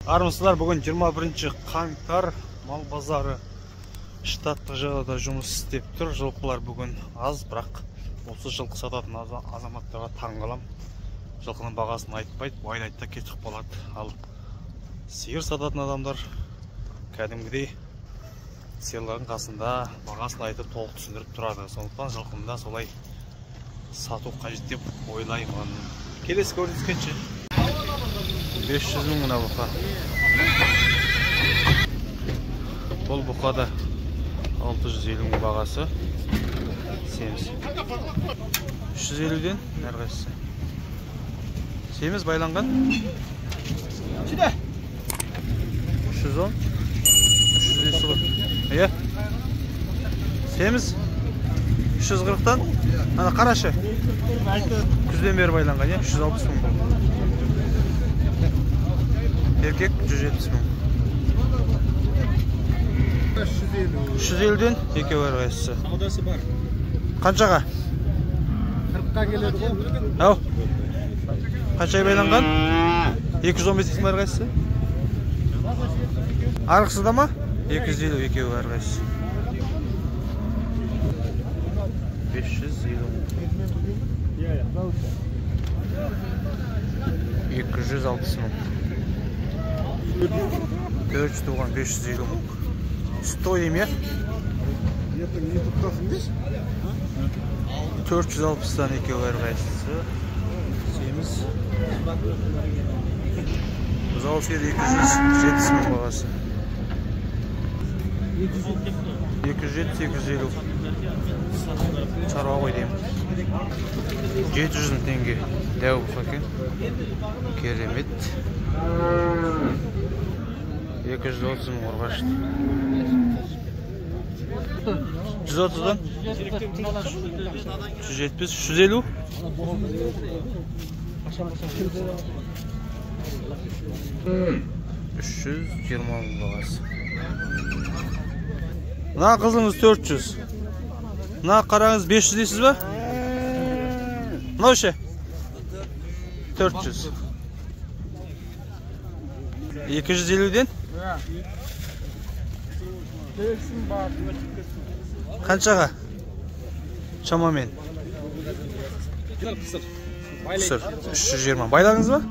Армысыздар, бүгін 21 қаңтар, мал базары штаттық жағдайда жұмыс істеп тұр. Жылқылар бүгін аз, бірақ осы жылқы сататын азаматтарға таңғалам. Жылқының бағасын айтпайды, байлайды да кетіп қалады. Ал сиыр сататын адамдар кәдімгідей сиырлардың қасында бағасын айтып толық түсіндіріп тұрады. Сондықтан жылқыны да солай сату қажет деп ойлаймын. Келесі көріскенше. 500 мың мына бұқа. Бұл бұқа да 650 мың бағасы. Семіз. 350-ден әрқайсысы. Семіз байланған. 310. 350. Иә. Семіз 340-тан. Ана қарашы. Күзден бері байланған, иә? 360 мың бұл. Еркек 170 мың. 350-ден екеуі әрқайсысы. Саудасы бар. Қаншаға? 40-қа келеді ғой. Ау. Қаншаға байланған? 215 мың әрқайсысы. Арықсызда ма? 250 екеуі әрқайсысы. 550 мың. 260 мың. 400 туған 550 мың. Сүтті ғой деймін, иә? 460-тан екеуі әрқайсысы. Семіз. Бұзау сиыр 270 мың бағасы. 270, 250. Шаруа ғой деймін. 700 мың теңге. Дәу бұқа екен. Керемет. 230 мың ұрғашты. 130-дан? 170, 150? 320 мың бағасы. Мына қызылыңыз 400. Мына қараңыз 500 дейсіз ба? Мынау ше? 400. 250-ден? Қаншаға? Шамамен. Қысыр. 320. Байладыңыз ба?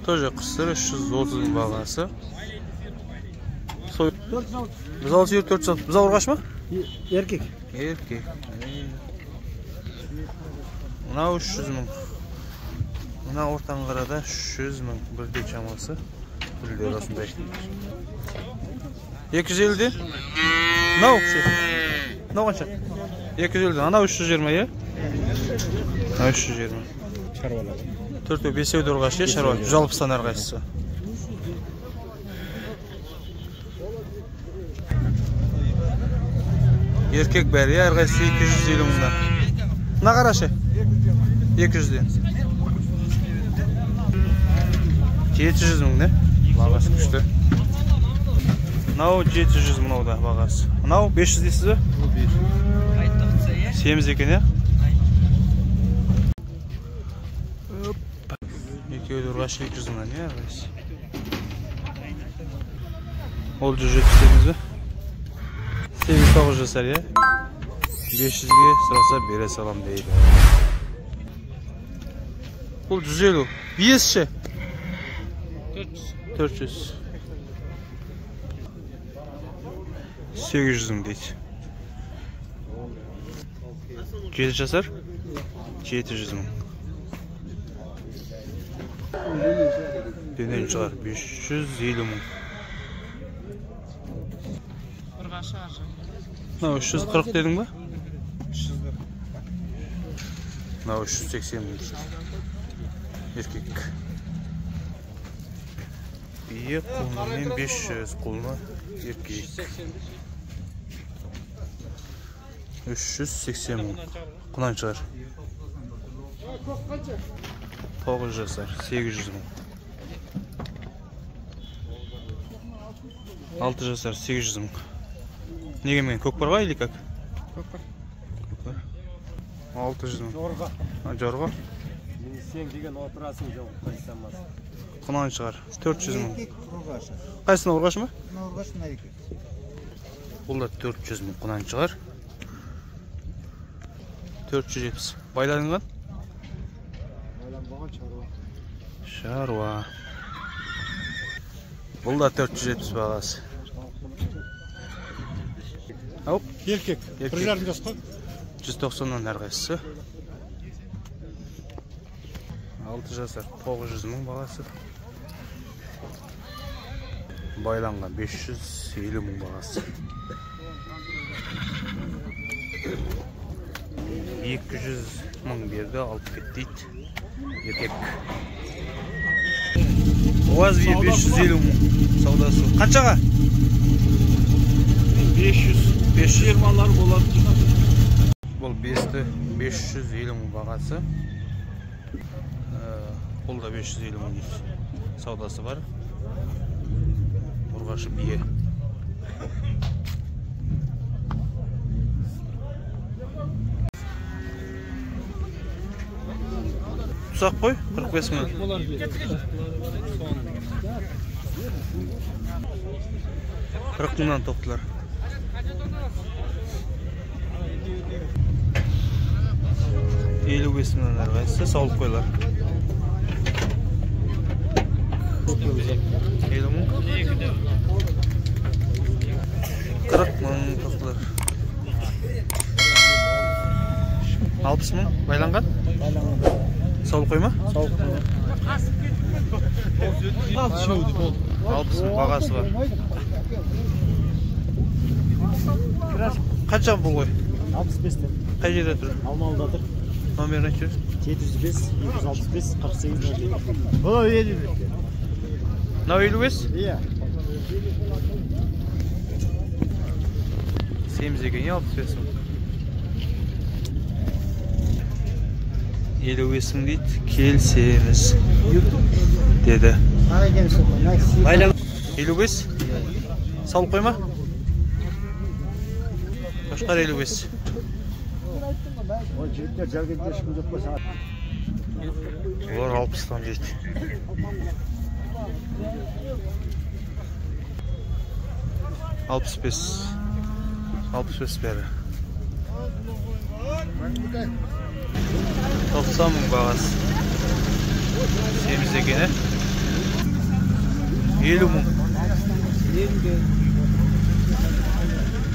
Тоже қысыр 330 мың бағасы. Бұзау сиыр 460. Бұзау ұрғаш ма? Еркек. Еркек. Мынау 300 мың. Мына ортаңғарада 300 мың бірдей шамасы. Түрлері осындай. 250-ден? Мынау ше? Мынау қанша? 250-ден. Анау 320, иә? Мынау 320. Шаруалар. Төртеу, бесеу де ұрғаш, иә, шаруа. 160-тан әрқайсысы. Еркек бәрі, иә, әрқайсысы 250 мыңдан. Мына қарашы? 200-ден. 700 мың, не? Бағасы күшті. Мынау 700 мынау да бағасы. Мынау 500 дейсіз бе? Семіз екен, иә? Екеуі де ұрғашы 200 мыңнан, иә? Ол 170 дедіңіз бе? 8-9 жасар, иә? 500-ге сұраса бере салам дейді. Бұл 150. Биесі ше? 400. 800 мың дейді. 7 жасар? 700 мың. Денен шығар 550 мың. Мынау 340 дедің ба? Мынау 380 мың дейді. Еркек. Бие құлынымен 500, құлыны еркек. 380 мың. Құнан шығар. 9 жасар, 800 мың. 6 жасар, 800 мың. Неге мен көкпарға или как? Көкпар. Көкпар. 600 мың. Жорға. Жорға. Сен деген отырасың, жоқ қайсамас. Құнан шығар. 400 мың. Ұрғашы. Қайсысына, ұрғашы ма? Мына ұрғашы, мына еркек. Бұл да 400 мың құнан шығар. 470. Байланған? Байланбаған, шаруа. Шаруа. Бұл да 470 бағасы. Ау? Еркек. Еркек. 1,5 жасқа. 190-нан әрқайсысы. 6 жасар 900 мың бағасы. Байланған 550 мың бағасы. 200 мың берді, алып кет дейді. Еркек. УАЗ 550 мың саудасы. Қаншаға? 500. 500. Фирмалар болады. Бұл 5-ті 550 мың бағасы. Бұл да 550 мың дейді. Саудасы бар. Ұрғашы бие. Тұсақ қой, 45 мың. 40 мыңнан тоқтылар. 55 мыңнан әрқайсысы сауылып қойлар. 50 мың. 40 мың тоқтылар. 60 мың байланған? Байланған. Сауылып қой ма? Сауылып қой. 60 мың бағасы бар. Қанша бұл қой? 65-тен. Қай жерде тұр? Алмалыда тұр. Номерін айтып жібер. 705 265 48 07. Бұл 55. Мынау 55? Иә. Семіз екен, иә, 65 мың. 55 мың дейді, келісеміз деді. 55? Салып қойма? Қошқар 55. О, жігіттер жәрдемге ешкім жоқ қой саған. Олар 60-тан дейді. 65. 65 бәрі. 90 мың бағасы. Семіз екен, ә? 50 мың.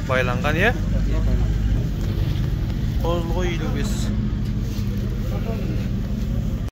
Байланған, иә? Қозыл ғой 55.